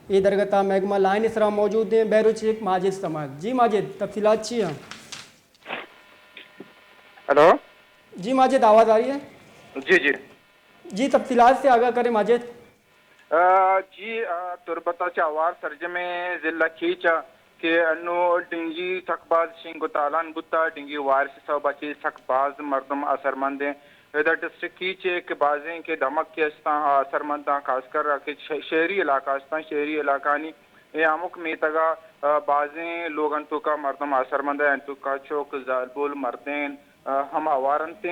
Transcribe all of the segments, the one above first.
اے درگت ءَ مئے گوما لائن ءِ سرا موجود ایں بہروچ ءِ ماجد صمد۔ جی ماجد، تفصیلات چی اَنت؟ ہیلو؟ جی ماجد، آواز آ رہی ہے؟ جی، جی۔ جی، تفصیلات سے آگاہ کریں ماجد۔ آ، جی، آ، تربت ءَ چہ ہوار سرجمیں ضلع کیچ ءَ کہ انوں ڈنگی سک باز شنگ ءُ تالان بوتگ، ڈنگی وائرس ءِ سبب ءَ چہ سک باز مردم اثرمند اَنت۔ ادا ڈسٹرکٹ کیچ ءَ کہ بازیں کہ دمگ کہ استاں، آ اثرمند اَنت، خاص کر کہ ش-، شہری علاقہ استاں، شہری علاقہانی اے ہمک میتگ ءَ، آ، بازیں لوگانی توکا مردم اثرمند اَنت، توکا چک، زالبول، مردین، آ، ہم ہوار اَنت۔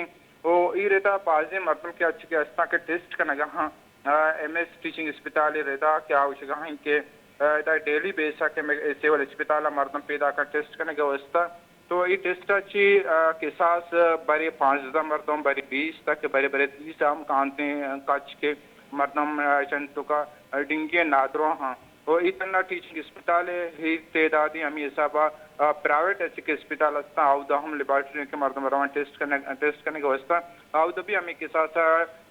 ءُ اے ردا بازیں مردم کہ اچ کہ استاں کہ ٹیسٹ کنگ ءَ اَنت، آ، ایم ایس ٹیچنگ اسپتال ءِ ردا کہ آ گوشگ ءَ اَنت کہ، آ، ادا ڈیلی بیس ءَ کہ مئے سول اسپتال ءَ مردم پیداک اَنت ٹیسٹ کنگ ءِ واستہ۔ تو اے ٹیسٹ ءَ چہ، آ، کساس برے پانزدہ مردم، برے بیست، تک برے برے تیس ہم کانتیں کچ کہ مردم، آ، ایشانی توکا ڈنگی نادراہ اَنت۔ ءُ اے تھنا ٹیچنگ اسپتال ءِ اے تعداد اِنت، ہمے حساب ءَ، آ، پرائیویٹ اچ کہ اسپتال استاں، اودا ہم لیبارٹری کہ مردم روان ٹیسٹ کنگ، ٹیسٹ کنگ ءِ واستہ، اودا بھی ہمے کساس ءَ،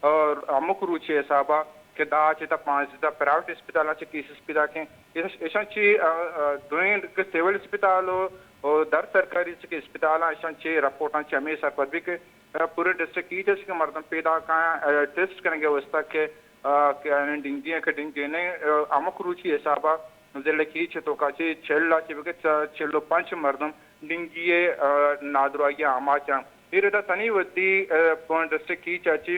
آ، ہمک روچے حساب ءَ کہ دہ چہ تا پانزدہ پرائیویٹ اسپتالاں چہ کیسز پیداک اَنت۔ ایش-، ایشاں چہ، آ، آ، دوئیں کہ سول اسپتال ءُ، ءُ در سرکاری چہ کہ اسپتالاں ایشاں چہ رپورٹاں چہ ہمے سرپد بی کہ، آ، پورے ڈسٹرکٹ کیچ ءَ چہ کہ مردم پیداک اَنت، آ، ٹیسٹ کنگ ءِ واستہ کہ آ، کہ آیانی ڈنگی ایں کہ ڈنگی نہ ایں، آ، ہمک روچی حساب ءَ ضلع کیچ ءِ توکا چہ چل ءَ چہ بگر چہ چل ءُ پنچ مردم ڈنگی ءِ، آ، نادراہی ءَ آماچ اَنت۔ اے ردا تنی وھدی، آ، پہ ڈسٹرکٹ کیچ ءَ چہ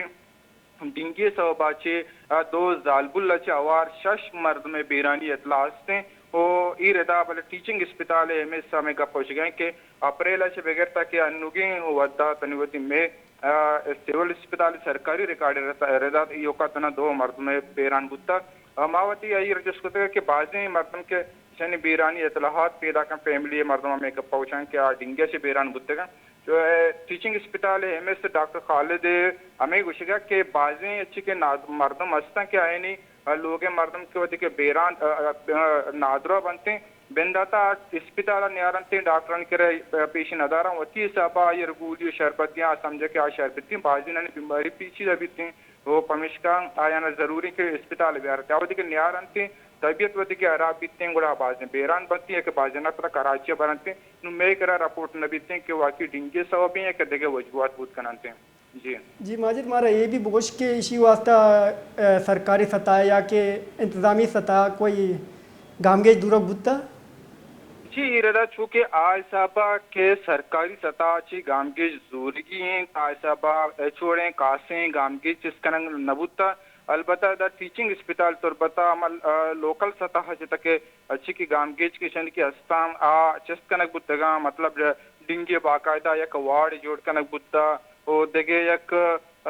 ڈنگی ءِ سبب ءَ چہ، آ، دو زالبول ءَ چہ ہوار شش مردم ءِ بیرانی اطلاع است اِنت۔ ءُ اے ردا بلے ٹیچنگ اسپتال ءِ ایم ایس ءَ ہمے گپ ءَ گوشگ ءَ اِنت کہ اپریل ءَ چہ بگر تاکہ انوگیں وھد ءَ تنی وھدی مئے آ، سول اسپتال سرکاری ریکارڈ ءِ ردا، ردا ایوکا تنا دو مردم بیران بوتگ۔ آ، ما وتی آئی ءَ را جست کتگ کہ بازیں مردم کہ ایشانی بیرانی اطلاعات پیداک اَنت، فیملی ءِ مردم ہمے گپ ءَ گوش اَنت کہ آ ڈنگی ءَ چہ بیران بوتگ اَنت۔ تو، آ، ٹیچنگ اسپتال ءِ ایم ایس ڈاکٹر خالد ءَ ہمے گوشگ ءَ کہ بازیں اچ کہ نا-، مردم ہست اَنت کہ آیانی، آ، لوگ ءِ مردم کہ وھدے کہ بیران، آ، آ، آ، نادراہ بنت اَنت، بندات ءَ اسپتال ءَ نیارنت اَنت، ڈاکٹرانی کرا پیش نداراں، وتی حساب ءَ آئی ءَ را گولی ءُ شربت دیاں، آ سمجھ کہ آ شربت اِنت، بازینانی بیماری پیچیدہ بیت اِنت، ءُ پمیشکا آیاں ءَ ضروری کہ اسپتال ءَ بیارنت اَنت۔ آ وھدے کہ نیارنت اَنت، طبیعت وھدے کہ ہراب بیت اِنت، گڑا بازیں بیران بنت اَنت، یا کہ بازیناں پدا کراچی ءَ برنت اَنت۔ نوں مئے کرا رپورٹ نہ بیت اِنت کہ واقعی ڈنگی ءِ سبب اِنت یا کہ دگہ وجوہات بوت کننت اَنت۔ جی۔ جی ماجد، مارا اے بھی بگوش کہ ایشی واسطہ، آ، سرکاری سطح یا کہ انتظامی سطح کوئی گامگیج زورگ بوتا؟ جی، اے ردا چونکہ آ حساب ءَ کہ سرکاری سطح ءَ چہ گامگیج زورگی اِنت، آ حساب ءَ ہچ وڑیں کاسیں گامگیج چست کنگ نہ بوتا۔ البتہ ادا ٹیچنگ اسپتال تربت ءَ ہما، آ، لوکل سطح ءَ چہ تک اچ کہ گامگیج کہ ایشانی کہ استاں، آ چست کنگ بوتگ اَنت، مطلب ڈنگی ءِ باقاعدہ یک وارڈ جوڑ کنگ بوتگ ءُ دگہ یک، آ،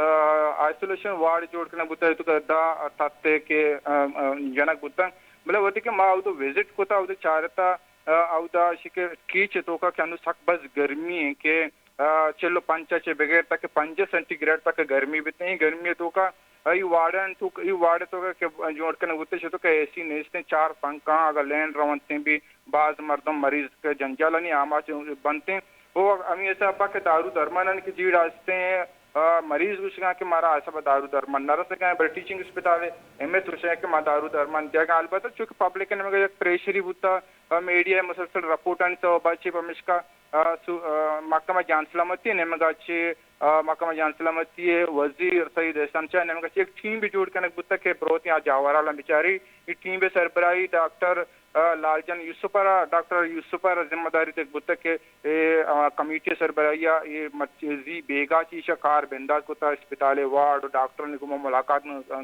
آئسولیشن وارڈ جوڑ کنگ بوتگ، تو کہ دہ تھتے کہ، آ، آ، جنگ بوتگ۔ بلے وھدے کہ ما اودا وزٹ کتگ، اودا چارتگ، آ، اودا ایشی کہ کیچ ءِ توکا کہ انوں سک باز گرمی اِنت کہ آ، چل ءُ پنچ ءَ چہ بگر تک پنجاہ سینٹی گریڈ تک گرمی بیت اِنت۔ گرمی ءِ توکا اے وارڈ اَنت، تو اے وارڈ ءِ توکا کہ جوڑ کنگ بوتگ، چہ توکا اے سی نیست اِنت، چار پنکھا اگاں لین رونت اَنت بھی باز مردم مریض کہ جنجالانی آماچ بنت اَنت۔ او ہمے حساب ءَ کہ دارو درمانانی کہ جیڑہ است اِنت، آ، مریض گوشگ ءَ اَنت کہ مارا آ حساب ءَ دارو درمان نہ رسگ ءَ اِنت، بلے ٹیچنگ اسپتال ءِ ایم ایس گوشگ ءَ اِنت کہ ما دارو درمان دیگ ءَ اَنت۔ البتہ چونکہ پبلک ءِ نیمگ ءَ یک پریشرے بوتگ، آ، میڈیا ءِ مسلسل رپورٹانی سبب ءَ چہ پمیشکا آ، سو-، آ، محکمہ جان سلامتی ءِ نیمگ ءَ چہ، آ، محکمہ جان سلامتی ءِ وزیر سید احسان شاہ ءِ نیمگ ءَ چہ یک ٹیم بھی جوڑ کنگ بوتگ کہ بروت آ جاورالاں بچاری۔ اے ٹیم ءِ سربراہی ڈاکٹر، آ، لال جان یوسف ءَ را، ڈاکٹر یوسف ءَ را ذمہ داری دگ بوتگ کہ اے، آ، کمیٹی ءِ سربراہی ءَ اے مرچی زی بیگاہ چہ ایشاں کار بندات کتگ، اسپتال ءِ وارڈ ءُ ڈاکٹرانی گوما ملاقات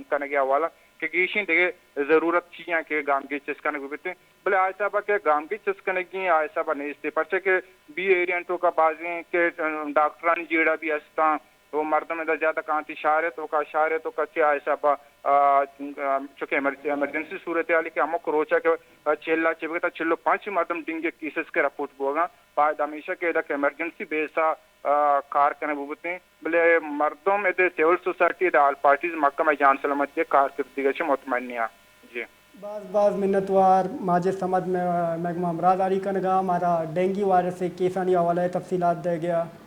کنگ ءِ حوالہ کہ گیشیں دگہ ضرورت چی اَنت کہ گامگیج چست کنگ بہ بیت۔ بلے آ حساب ءَ کہ گامگیج چست کنگی اِنت، آ حساب ءَ نیست اِنت، پرچا کہ بی ایریا ءِ توکا بازیں کہ ڈاکٹرانی جیڑہ بھی است اَنت، ءُ مردم ادا زیادہ کانتی شہر ءِ توکا، شہر ءِ توکا چہ آ حساب ءَ، آ، چونکہ ایمرج-، ایمرجنسی صورتحال کہ ہمک روچ ءَ کہ چل ءَ چہ بگر تا چل ءُ پنچ مردم ڈینگی کیسز کہ رپورٹ بوگ ءَ اَنت، باید ہمیش اِنت کہ ادا کہ ایمرجنسی بیس ءَ، آ، کار کنگ بوتیں، بلے مردم ادے سول سوسائٹی، ادے آل پارٹیز، محکمہ جان سلامتی ءِ کارکردگی ءَ چہ مطمئن نہ اَنت۔ جی۔ باز باز منتوار ماجد صمد، مئے، مئے گوما ہمراہداری کنگ ءَ، مارا ڈینگی وائرس ءِ کیسانی حوالہ ءَ تفصیلات دئیگ ءَ۔